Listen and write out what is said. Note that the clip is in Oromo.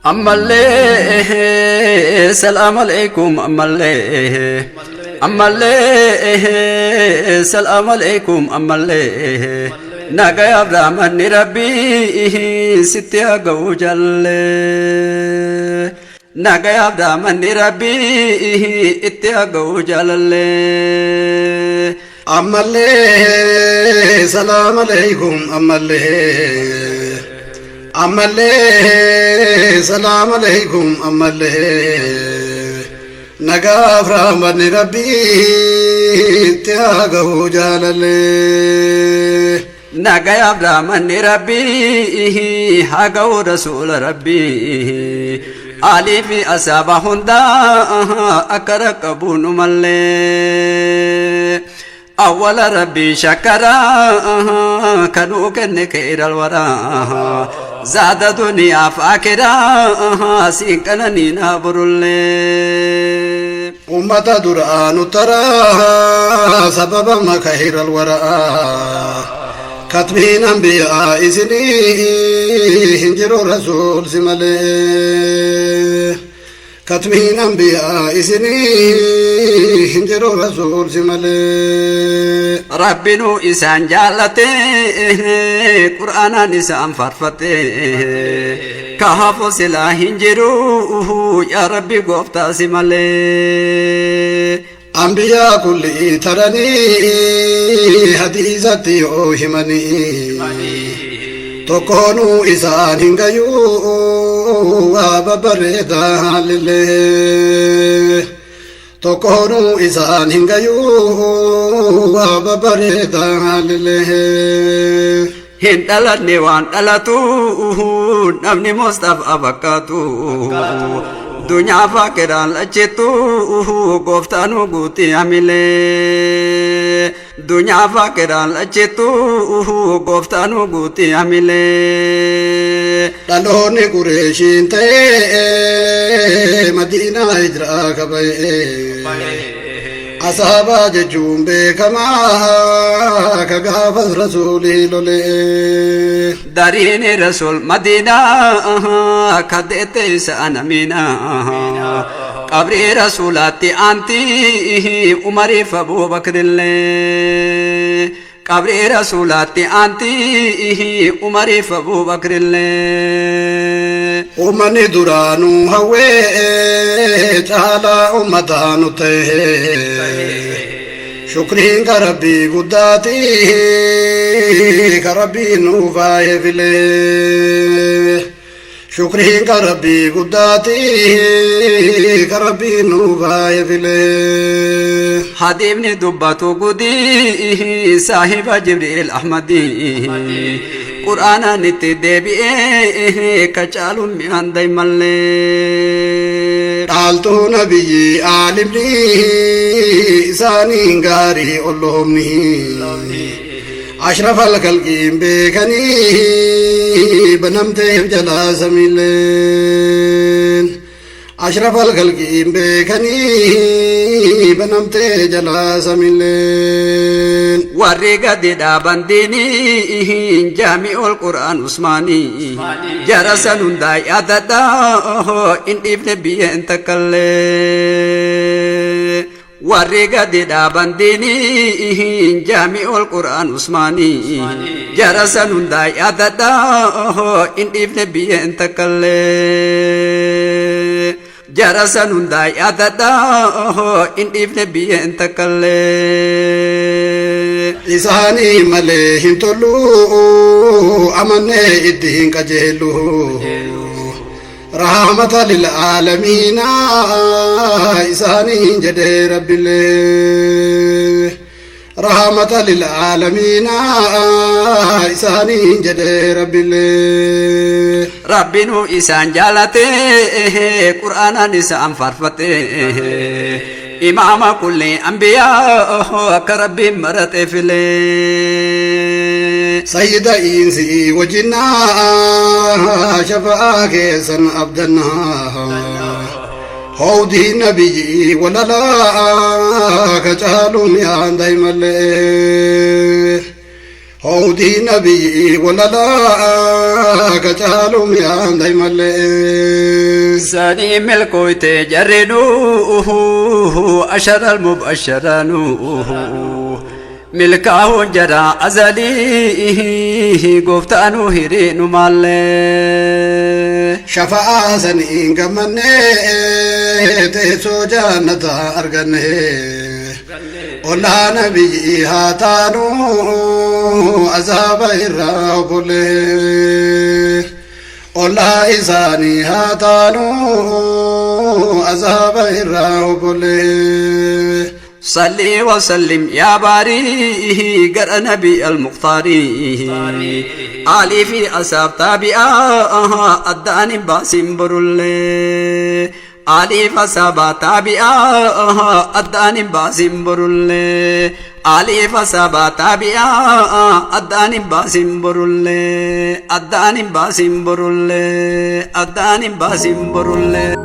Ammallee salaam aleikum, ammallee ammallee salaam aleikum, ammallee nagayaaf rahmanni rabbii sitti haa ga'u jallee, nagayaaf rahmanni rabbii itti haa ga'u jaalallee. Ammallee salaam aleikum, ammallee ammallee salaam aleikum, ammallee nagaaf rahmanni rabbii itti haa ga'u jaalallee. Nagayaaf rahmanni rabbii haa ga'u rasuula rabbii, alii fi asaaba hundaa akka raqqabuun mallee. Awwala rabbii shakkaraa kanuu kenne khayral waraa, zaada duniyaaf akiraa siin qananiinaa borullee. Ummata duraanu taraa sababa makayral waraa, katmiin anbiyaa isinii hin jiru rasuul si malee. Katmiin anbiyaa isinii hin jiru rasuul si malee. Rabbinuu isaan jaallate, qur'aanaan isaan faarfate, kahafu silaa hin jiru yaa rabbi gooftaa si malee. Anbiyaa kulli taranii hadiisatti yoo himanii, tokkoonuu isaan hin gayuu waa babbareedaa lillee. Tokkoonuu isaan hin gayuu waa babbareedaa lillee. Hin dhalanne waan dhalatu namni Mustafaa fakkaatu, dunyaa faakiraan lachittu gooftaanu guutii hamilee. Dunyaa faakiraan lachittu gooftaanu guutii hamilee. Dhaloonni Qureeshiin ta'ee Madiinaa hijiraa kaba'ee, asaabaa jechuun beekamaa ka gaafas rasuulii lolee. Dariini rasuul Madiinaa kadeette isaan amiinaa, qabrii rasuulaatti aanti Umariif Abuubakrillee. Qabrii rasuulaatti aanti Umariif Abuubakrillee. Uummanni duraanuu hawwee caalaa ummataanu ta'e, shukriin ka rabbii guddaati ka rabbiin nuu faayee filee. Shukriin ka rabbii guddaati ka rabbiin nuu faayee filee. Hadiifni dubbatu gudii saahiba Jibriil Ahmadii, qur'aanaan itti deebi'ee ka caaluun mi'aan daymallee. Dhaaltuu nabiyyi aalimni isaaniin gaarii olloomni, ashrafal kalqiin beekanii banamteef jalaa samiileen. Ashrafal kalqiin beekanii banamtee jalaa samiileen. Warri gadi dhaaban diinii jaami'ul qur'aan Usmaanii, jara san hundaa yaadadha hin dhiifne biyyeen takkallee. Warri gadi dhaaban diinii jaami'ul qur'aan Usmaanii, jara san hundaa yaadadha hin dhiifne biyyeen takkallee. Jara san hundaa yaadadha hin dhiifne biyyeen takkallee. Isaanii malee hin tollu amannee itti hin qajeellu. Rahmata lil aalamiina isaaniin jedhee rabbilee. Rahmata lil aalamiina isaaniin jedhee rabbilee. Rabbinuu isaan jaalate, qur'aanaan isaan faarfate, imaama kulli anbiyaa akka rabbiin marate filee. Sayyida insi wajjinnaa shafa'aa keessan abdannaa. Hawdii nabiyyi walalaa ka caaluun yaan daymallee. Hawdii nabiyyi walalaa ka caaluun yaan daymallee. Sanii milkooyte jarrinuu ashara almubasharanuu milkaahuun jara azalii gooftaanuu hiriinu maallee. Shafa'aa saniin gammannee teessoo jannata arganne. Ollaa nabiyyi haa taanu azaaba irraa obbolee. Ollaa isaanii haa taanu azaaba irraa obbolee. صلي وسلم يا باري قرأ نبي المختار آلي في أساب تابعا أداني باسم برولي آلي فسابا تابعا أداني باسم برولي آلي فسابا تابعا أداني باسم برولي أداني باسم برولي أداني باسم برولي.